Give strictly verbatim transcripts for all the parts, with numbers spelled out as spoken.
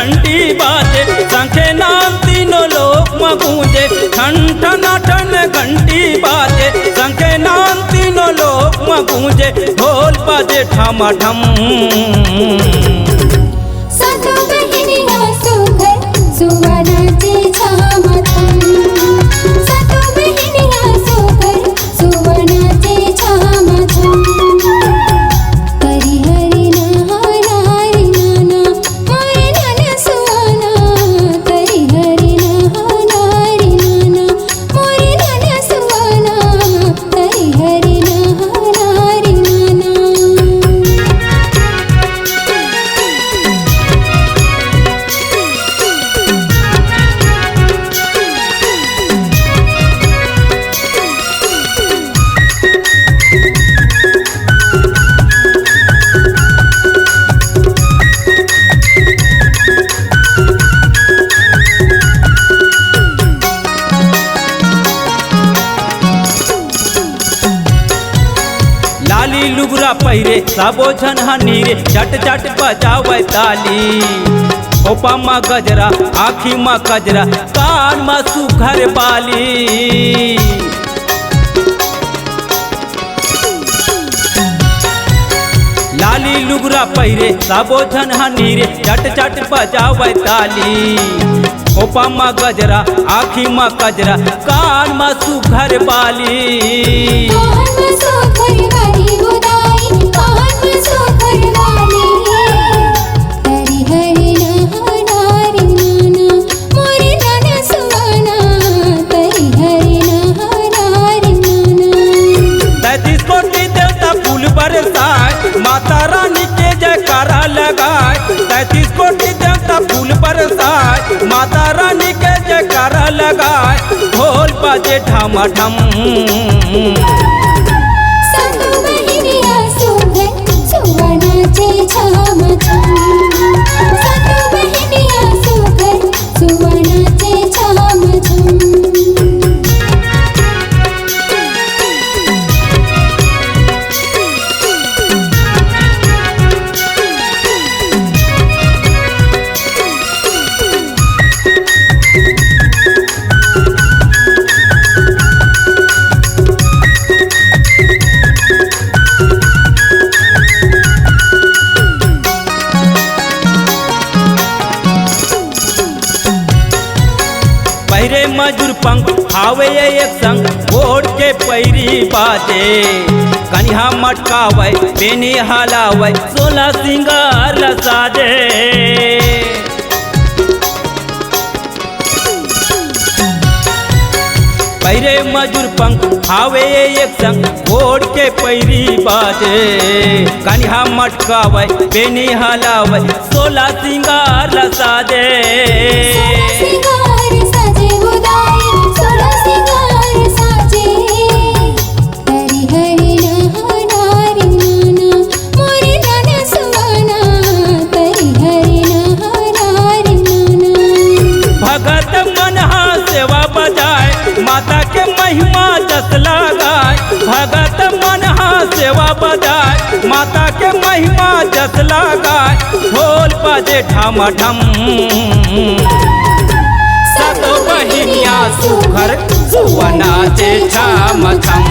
घंटी बाजे, शंखे नाद तीनों लोक म गूंजे, ठन ठन ठन घंटी बाजे, शंखे नाद तीनों लोक म गूंजे, ढोल बाजे ठामा ढम। सातो बहिनिया सुघर सुवा नाचे छाम छम। सातो बहिनिया सुघर सुवा नाचे छाम छम। तरी हरी नहा नारी नाना, मोरे नाना सुवाना। तरी हरी नहा नारी नाना, मोरे नाना सुवाना। तरी हरी नहा नारी नाना। लाली लुगरा पहिरे सबो झन ह नीरे, चट चट बजावय ताली। खोपा म गजरा, आँखी म गजरा, कान म सुघर बाली। लाली लुगरा पहिरे सबो झन ह नीरे, चट चट बजावय ताली। खोपा म गजरा, आँखी म गजरा, कान म सुघर बाली। कान म सुघर बाली उदाई, कान म सुघर बाली। तरी हरी नहा नारी नाना, मोरे नाना सुवाना। तरी हरी नहा नारी नाना। तैंतीस कोटि देवता फूल बरसाय, माता रानी के जयकारा लगाय। तैंतीस कोटि देवता फूल बरसाय, माता रानी के जयकारा लगाय। ढोल बाजे ढम ढम। सातो बहिनिया सुघर सुवा नाचे छम छम। सातो बहिनिया सुघर सुवा नाचे छम छम। पहिरे मजूर पंख हावे ये एक संग, ओढ़ के पैरी बाजे। कनिहा मटकावे, बेनी हलावे, सोला सिंगार ल साजे। पहिरे मजूर पंख हावे ये एक संग, ओढ़ के पैरी बाजे। कनिहा मटकावे, बेनी हलावे, सोला सिंगार ल साजे। सोला सिंगार साजे उदाई, सोला सिंगार साजे। तरी हरी नहा नारी नाना, मोरे नाना सुवाना। तरी हरी नहा नारी नाना। भगत मन हा सेवा बजाए, माता के महिमा जस लगाए। भगत मन हा सेवा बजाए, माता के महिमा जस लगाय, ढोल बाजे ढम ढम। सातो बहिनिया सुघर सुवा नाचे छम छम।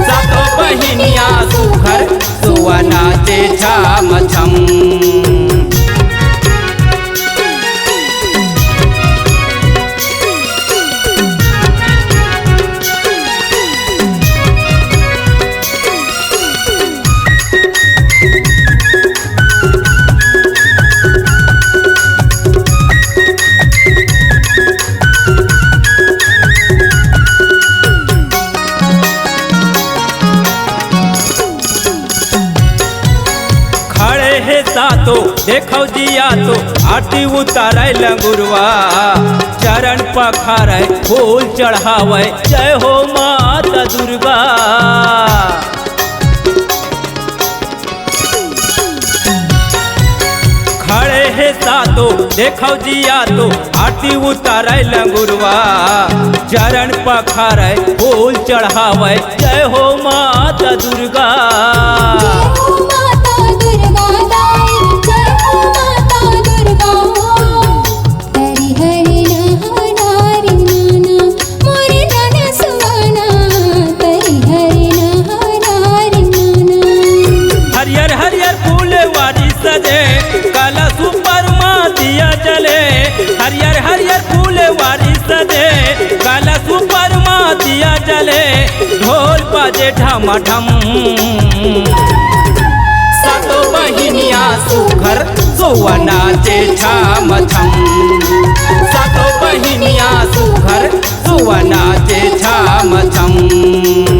सातो बहिनिया सुघर सुवा नाचे छम छम। खड़े हे सातो देखव जिया तो, आरती उतारय लंगुरवा, चरण पखारय फूल चढ़ावय, जय हो माता दुर्गा। खड़े हे सातो देखव जिया तो, आरती उतारय लंगुरवा, चरण पखारय फूल चढ़ावय, जय हो माता दुर्गा। जय हो माता दुर्गा दाई, जय हो माता दुर्गा। मठम। सातो बहिनिया सुघर सुवना चे छम छम। सातो बहिनिया सुघर सुवना चे छम छम।